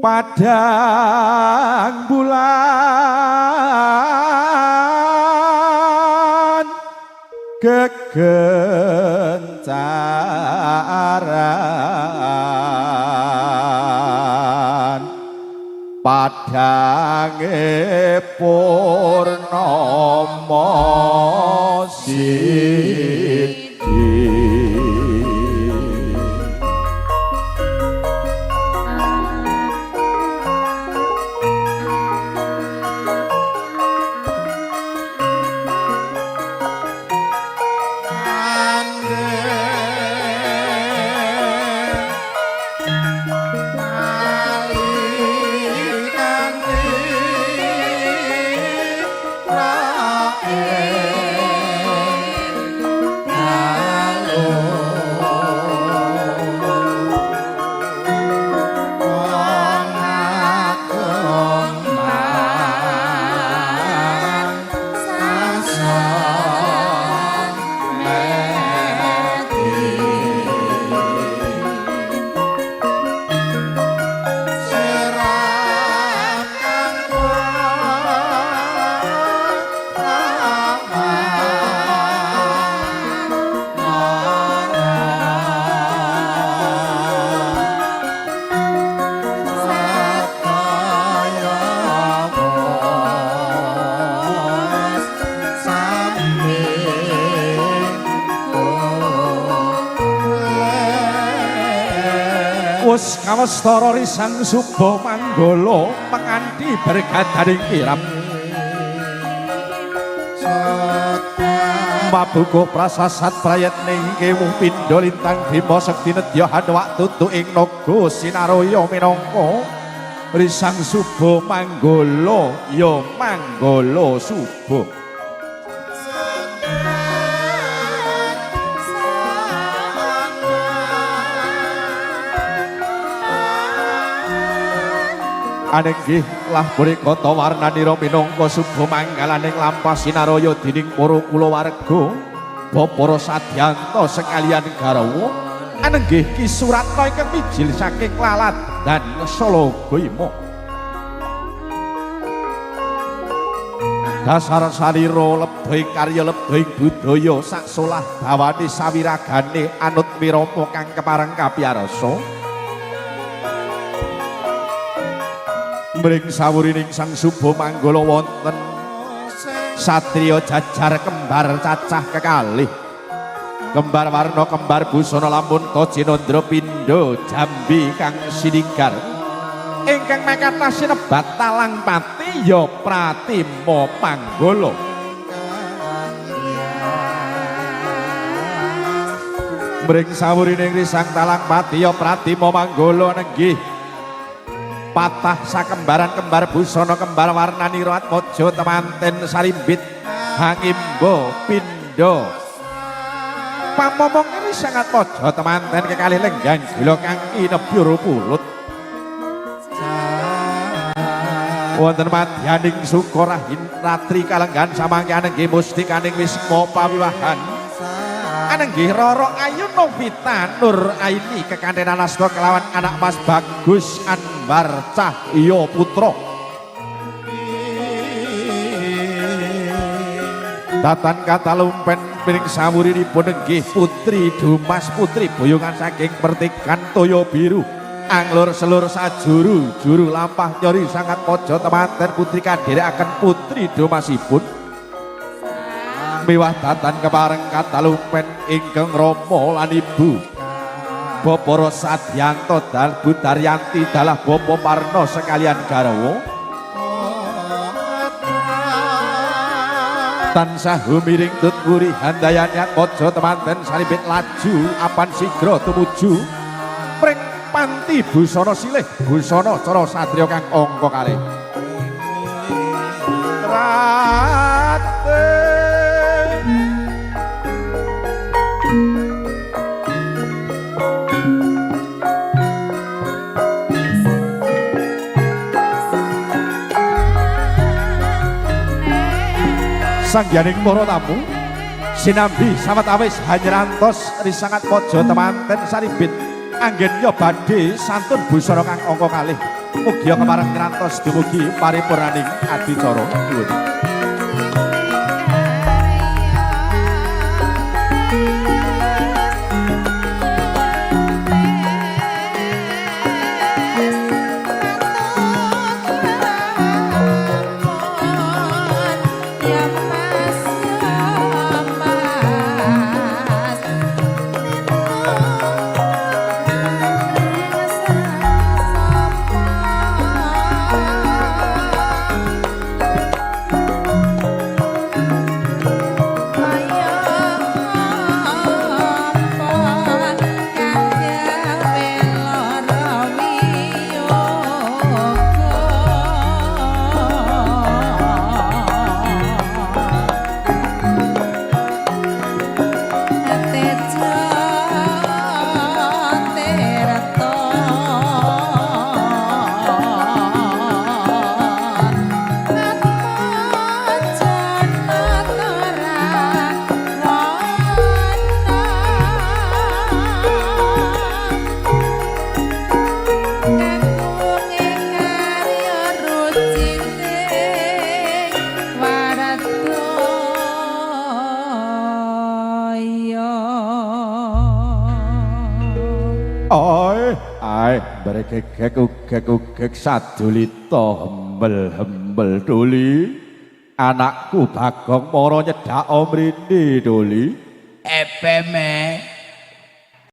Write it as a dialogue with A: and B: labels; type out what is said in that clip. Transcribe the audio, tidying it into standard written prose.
A: Padang bulan gegencaran, padange purnama siji. Wus kawastara risang suba manggala menganti bergadaning kirap. Mabuka prasasat prayetning kewuh pindha lintang bima sekti nedya hanwak tutu ing naga sinaraya minangka risang suba manggala ya manggala suba. Anenggih lah punika warnanira minangka suba manggalaning lampah sinaraya dening para kulawarga Bapak Sadyanta sekalian garwa anenggih Ki Suratna ingkang mijil saking Laladan Salagaima. Dasar salira lebih karya lebih budaya sak solah dawane sawiragane anut wirama kang kepareng kapiyarsa. Mring sawurining Sang Suba Manggala wonten satriya jajar kembar cacah kekalih. Kembar warna kembar busana lamun Tojenandra pindha jambi kang sinigar. Ingkang mekathah sinebat talang pati ya Pratima Manggala. Mring sawurining risang talang pati ya Pratima Manggala nenggih patah sakembaran kembar busana kembar warnanira atmaja temanten sarimbit hangimba pindha. Pamomong ini sangat mojo temanten kekalih lenggang gula kang inebyur pulut. Wonten madyaning sukarahin ratri kalenggan samangke anenggih mustikaning wisma pawiwahan. Anenggih Roro Ayu Novita Nur Aini kekantenan asta kelawan anak Mas Bagus Anwar Cahyo Putra. Datan katalumpen piring sawurinipun nenggih Putri Dumas Putri boyongan saking pertikan toya biru. Anglur selur sajuru juru lampah nyori sangat mojo temanten putri kadherekaken Putri Dumasipun. Miwah datan kepareng katalumpen ingkang rama lan ibu Bapak Sadyanto dan Bu Daryanti dalah Bapak Parno sekalian garwa. Tansah humiring tut wuri handayani atmaja temanten sarimbit laju apan sigra tumuju pring panti busana silih busana cara satriya kang angka kalih. Sangyaning para tamu sinambi sawetawis hanyrantos risangat mojo temanten sarimbit anggenya badhe santun busana kang angka kalih. Mugia kepareng ngrantos dumugi paripurnaning adicara. Nuwun.
B: Ya Mas, ya Mas.
A: Ai, ai, bregegek ugek ugek sadulita hembel hembel doli. Anakku Bagong mara nyedak mrene doli.
C: Epe